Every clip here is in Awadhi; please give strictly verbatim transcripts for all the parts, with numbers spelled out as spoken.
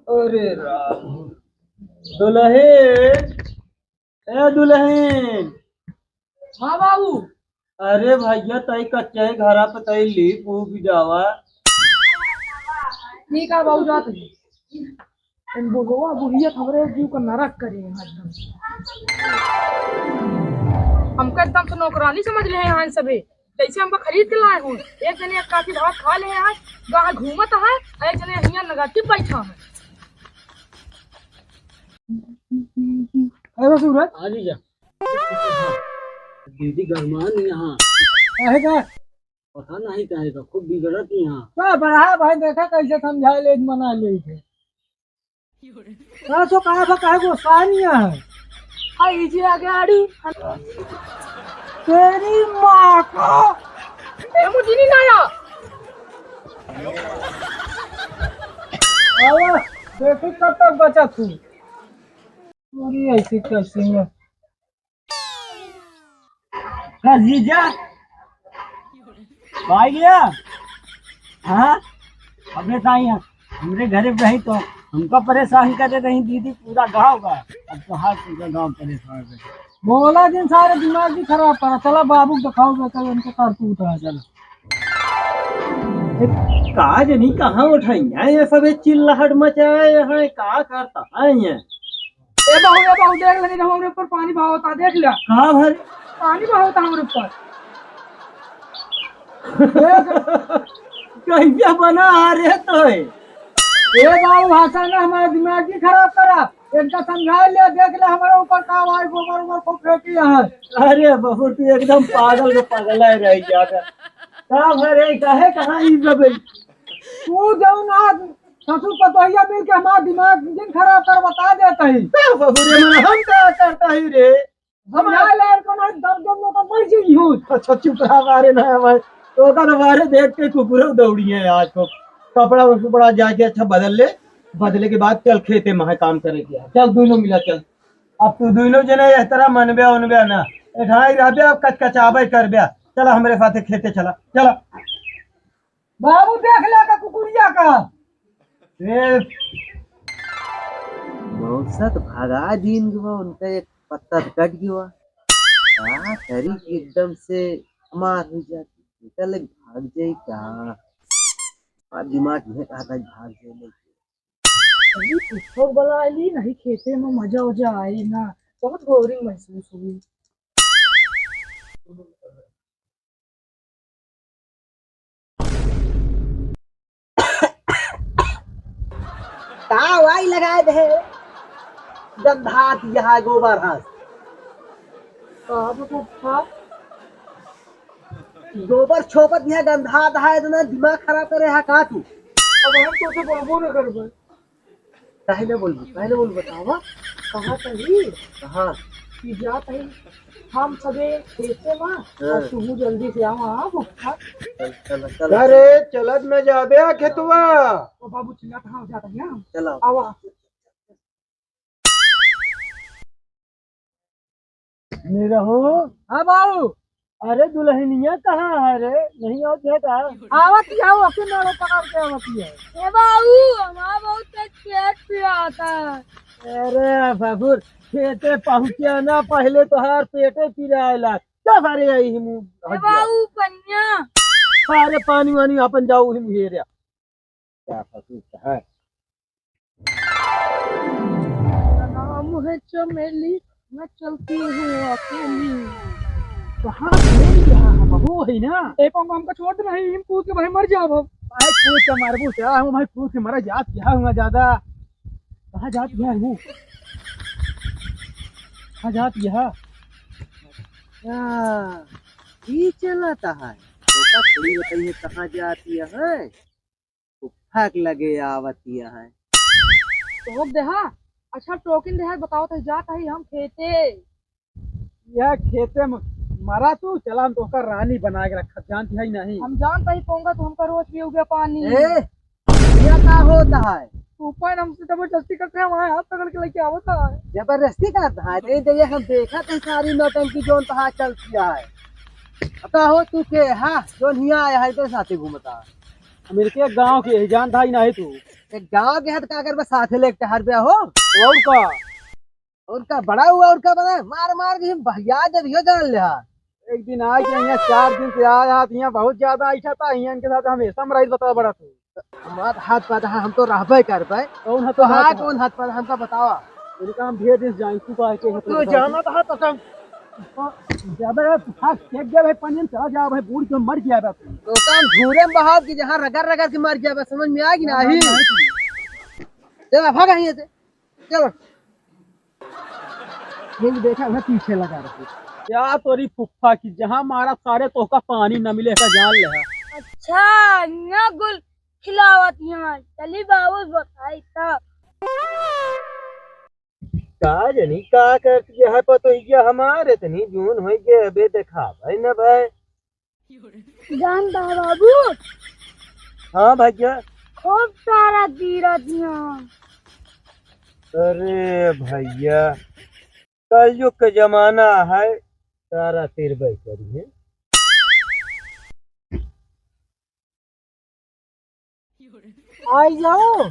अरे राम। दुलहिन, ए दुलहिन। हाँ बाबू। अरे भैया, तई कच्चे घरा पे तई लीप ऊप जावा। ठीक है बाबू, जात है। इन बुढ़वा बुढ़िया हमरे जीव का नरक करे हैं एकदम। हमका एकदम से नौकरानी समझ ले हैं सबे। जैसे हमका खरीद के लाए हो, एक जने एक काठी भात खा ले है, गाँव घूमत है, और एक जने हियाँ नगाटी बैठा है। अरे सूरज। हाँ जीजा। दीदी गरमान यहाँ। काहे का? पता नहीं काहे का, खूब बिगड़त यहाँ। का बड़ा भाई, देखा कैसे समझा ले, मना ले थे। का सो कहा बा, काहे गुस्सा नहीं है? आ, ई जे आगे आड़ी। तेरी माँ को। ए, मुझे नहीं लाया। आवा, देखी कब तक बचा तू। पूरी ऐसी कैसी है। का जीजा? भाई गया? हाँ? अबे ताई, हमरे घरे रही तो हमका परेशान करे रही दीदी, पूरा गाँव का। अब तो हाथ पूरा गाँव परेशान है। बोला दिन सारे दिमाग भी खराब करा। चला बाबू को दिखाओ बेटा, इनको करतूत है, चला। ए, का जनी कहाँ उठाई है ये सब, ये चिल्लाहट मचाए यहाँ, का करता है ये? ए बहू, ए बहू, देख ले, नहीं तो हमरे ऊपर पानी बहावता, देख ले। कहाँ भर? पानी बहावता हमरे ऊपर। कैसे बना आ रहे तो है? ए बाबू, हंसा ना, हमारा दिमाग ही खराब करा। इनका समझा ले, देख ले, हमारे ऊपर का भाई गोबर ओबर को फेंकी है। अरे बहू, तू एकदम पागल में पगला ही रह गया था। का भरे, काहे, कहाँ ई सब है? तू जौन आज ससुर पतोहिया मिल के हमार दिमाग जिन खराब कर बता देता ही। का बहू रे, मन हम का करता ही रे? हम ना ले, कमाई दर्द में तो मर जाई हो। अच्छा, चुप रहा, मारे ना भाई। तो का मारे देख के कुकुर दौड़ी है आज को। कपड़ा उपड़ा जाके अच्छा बदल ले, बदले के बाद चल खेते में काम करे के। चल दोनों मिला चल। अब तू दोनों जने इस तरह मनबे उनबे ना, एठाई रहबे, अब कचकचाबे करबे। चला हमरे साथे खेते चला, चला। बाबू देख ले का कुकुरिया का। ए, मौसा तो भगा दीन गवा, उनका एक पत्ता तो कट गवा। का करी कि एकदम से मार हो जाती, बेटा लग भाग जाई का। और दिमाग में कहता है भाग जाए नहीं। अभी कुत्तो बुला ली, नहीं खेते में मजा उजा आई ना, बहुत बोरिंग महसूस हुई। का वाई लगाए दे, गंधात यहाँ गोबर हस। का बे पप्पा? गोबर छोपत यहाँ गंधात है, इतना दिमाग खराब करे है का तू? अब हम तो से बोलबो न करबे। काहे ना बोलबू, काहे ना बोलबू, बतावा। कहा तही? कहाँ? कि जा तही हम सबे खेते मा, हाँ। और तू जल्दी से आवा, हाँ, भुट्टा। चल, चल, चल। अरे, चलत में जाबे आ खेतवा। ओ बाबू, चिल्ला कहाँ जाता है हम? चलो। आवा। निरहू। हाँ बाबू। अरे दुल्हनिया कहाँ है रे? नहीं आवत है का? आवत ही है, ओके नाड़ो पकड़ के आवत ही है। ए बाबू, हमारा बहुत तेज पेट पिराता है। अरे ससुर, खेते पहुँचे ना, पहले तोहार पेटे पिराए लाग। क्या सारे आई ही मुँह ए हट गया। बाबू, पनिया। अरे पानी वानी अपन जाऊ ही मुँह हेरे। क्या फंसी है? मेरा नाम है चमेली, मैं चलती हूँ अकेली। कहाँ चल गया है? बहू है ना? ए, पाऊंगा, हमका छोड़ दे, नहीं, हम कूद के भाई मर जाब हम। भाई कूद के मरबू क्या? हम भाई कूद के मरा जात क्या हुआ ज्यादा? कहाँ जात क्या है वो? कहाँ जात क्या? हाँ, ये चलाता है। तो का थोड़ी बताइए कहाँ जाती है? फुफ्फा के लगे आवतिया है। टोक देहा? अच्छा, टोकिन देहा, बताओ तो जात ही हम खेते। यह खेते में मरा तू, चला हम तोहका रानी बना के रखत, जानती है नहीं? हम जानत ही पोंगा, तू हमका रोज पियोगे पानी। ए, यह का होता है? ऊपर हमसे जबरदस्ती करते हैं, वहाँ हाथ पकड़ के लेके आवता है। जबरदस्ती करता है? दे दे, हम देखा थे सारी नौटंकी जोन तहा चलती है। अब का हो तू के, हाँ, जोन हिया आया है, तो साथे घूमता है। हम इनके गाँव के ही, जानता ही नहीं तू। एक गाँव के हत का करबे, साथे लेके टहरबे हो। और का? और का बड़ा हुआ, और का बना? मार मार के हम भैया जब यो जान ले हा। एक दिन आइ के यहाँ चार दिन से आया हा, तो यहाँ बहुत ज्यादा ऐसा था, यहाँ इनके साथ हमेशा मराइल बता बड़ा तू। हमार हाथ पर हम तो रहबे करबे। कौन हाथ तो पर हाँ, हाथ? कौन हाथ पर हमका बतावा? इनका हम ढेर दिन से जानी, तू का के तू जानत हा तो सब ज्यादा यार, तू हाथ फेंक गया भाई, पानी में चला जा भाई, बूढ़ के मर गया बा तू। तो काम धूरे में बहाव कि जहाँ रगड़ रगड़ के मर गया बा, समझ में आ कि नहीं? चला भाग यहाँ से, चलो। ये देखा, वह पीछे लगा रखी। क्या तोरी फुफ्फा की, जहाँ मारा सारे तोहका पानी न मिले का जान ले। अच्छा, ना गुल खिलावत यहाँ, चली बाबू बताई तब। का जनी का करती है पतोहिया हमार, इतनी जून होइ गए, अबे देखावे न भाई। जानता बाबू। हाँ भैया। खूब सारा तीरथ यहाँ। अरे भैया, कलयुग के जमाना है, सारा तीर बैठ करी है। आई जाओ।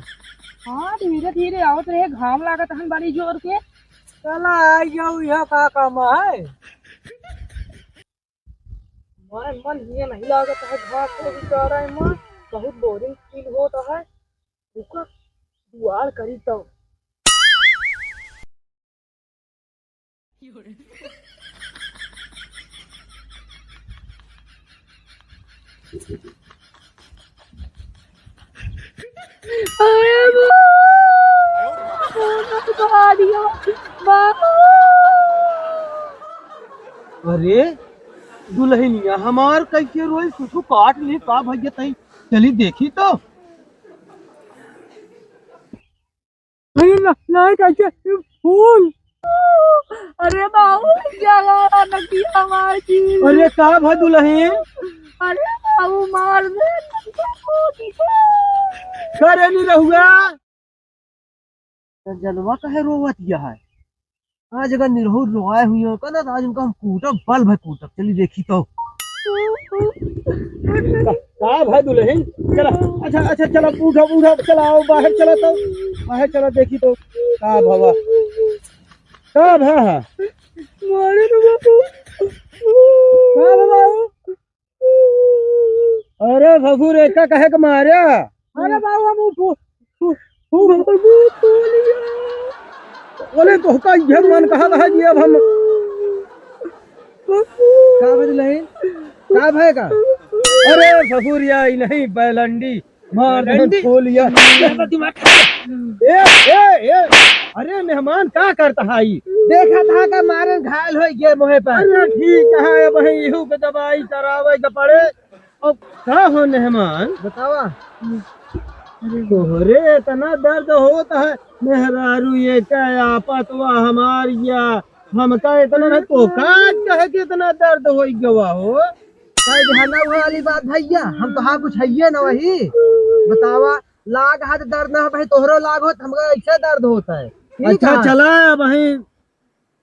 हाँ, धीरे धीरे आवत रहे, घाम लागत हन बड़ी जोर के। चला आई जाओ, यह का काम है? हमारे मन हिया नहीं लागत है, घास को भी चारा है माँ, बहुत बोरिंग फील होता है। रुका, जुगाड़ करी तो। अरे बाबू, बाबू। अरे दुल्हनिया हमार कैसे रोई, कुछ काट ले का भैया तई? चली देखी तो। अरे ना, ना, कैसे फूल? अरे बाबू, जला नकिया मार दी। अरे का भा दुल्हन? अरे बाबू, मार दे। करे नहीं रहुआ। तो जलवा कहे रोवत यह है? आज अगर निरहू रोए हुई हो का ना, तो आज उनका हम कूटब, बल भर कूटब। चली देखी तो। का, का भाई दुल्हन? चला, अच्छा, अच्छा, चला, उठो, उठो, चला, आओ, बाहर चला तो, बाहर चला, देखी तो, का भवा, का भा? मारे तो बाबू। का भवा? अरे ससुर, एका कहे के मारे? अरे बाबू, हम उठो, उ, उ, बाबू, तोलिया। अरे, तोहका ये मन कहा था कि अब हम का बदले? का भय का? अरे ससुर, या ही नहीं, बैलंडी मार दे, बैलंडी? तोलिया। ए, ए, ए, अरे मेहमान, का करता है ई? देखा था का मारन घायल हो गए मोहे पर। अरे ठीक है, अब यहू के दवाई करावे के पड़े। अब का हो मेहमान? बतावा। अरे तोहरे इतना दर्द होत है, मेहरारू ये क्या आफत हुआ हमार या, हमका इतना ना तो का कहे कि इतना दर्द हो गवा हो। काहे ध्यान ना हुआ वाली बात भैया, हम तो हाँ कुछ हइये ना वही। बतावा, लाग हाथ दर्द ना हो भाई, तोहरो लाग होत, हमका ऐसे दर्द होता है। ठीक अच्छा है। चला भाई,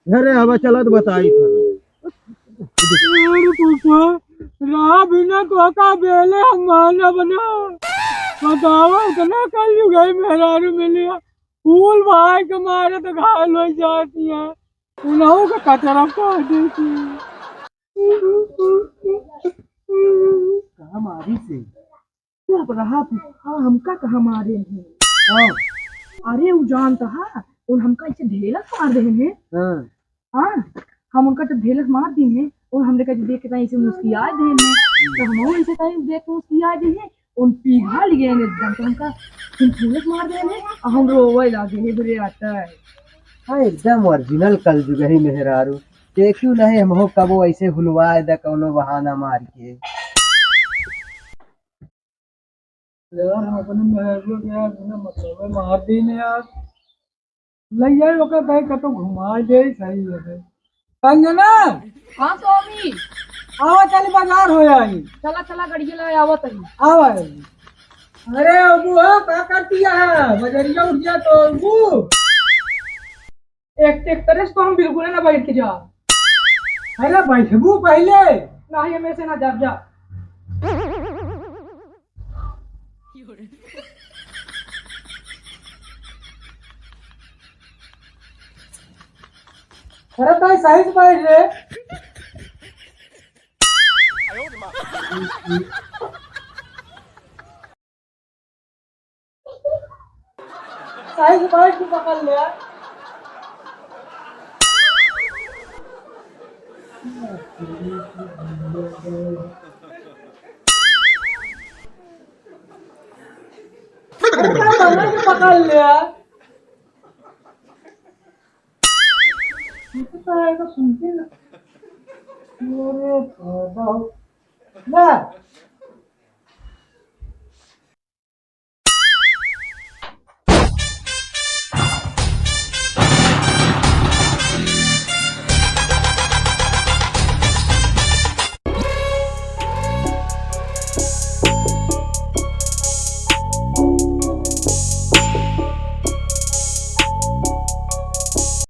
घरे आवा, चलत बताई था। अरे फूफा, रहा बिना तोहका बेले हम माना बना। बतावा, इतना कलयुग है, मेहरारू मिलिया। फूल भाई के मारे तो घायल हो जाती है। उन्हों के कचरा कर देती है। कहाँ मारी से? चुप रहा तू। हाँ, हमका कहाँ मारे हैं? हाँ। अरे, उ जानता है, उन हमका ऐसे ढेलस मार दे हैं। हाँ। हाँ, हम उनका जब ढेलस मार दी हैं, और हमरे का देख के ताई ऐसे मुस्किया दे हैं, तो हम ऐसे ताई देख के मुस्किया दे हैं, उन पिघल गए हैं एकदम, तो हमका तुम ढेलस मार दे हैं, और हम रोवे लागे हैं, बुरे आता है। हाँ, एकदम ओरिजिनल कलजुग ही मेहरारू। देखियो नहीं, हम हो कबो ऐसे हुलवाए द कौनो बहाना मार के। यार, हम अपने मेहरियो के यार बिना मतलब में मार दी ने यार। ले जाए ओकर कहीं कतौ घुमा दे, सही है। संजना! हाँ स्वामी। आवा चल बाजार हो आई। चला, चला गड़िया ला आवा तनी। आवा। अरे अबू हो, का करती है? बजरिया उठ जा तो अबू। एक, एक तरह से तो हम बिल्कुल ना बैठ के जा। अरे बैठबू पहले। नहीं, हम ऐसे ना जा, जा। अरे ताई, सही से बैठ रे। सही से बैठ के पकड़ ले यार। अरे, का बना के पकड़ ले यार। ये तो साला ऐसा सुनते ना। अरे बाबा। ना।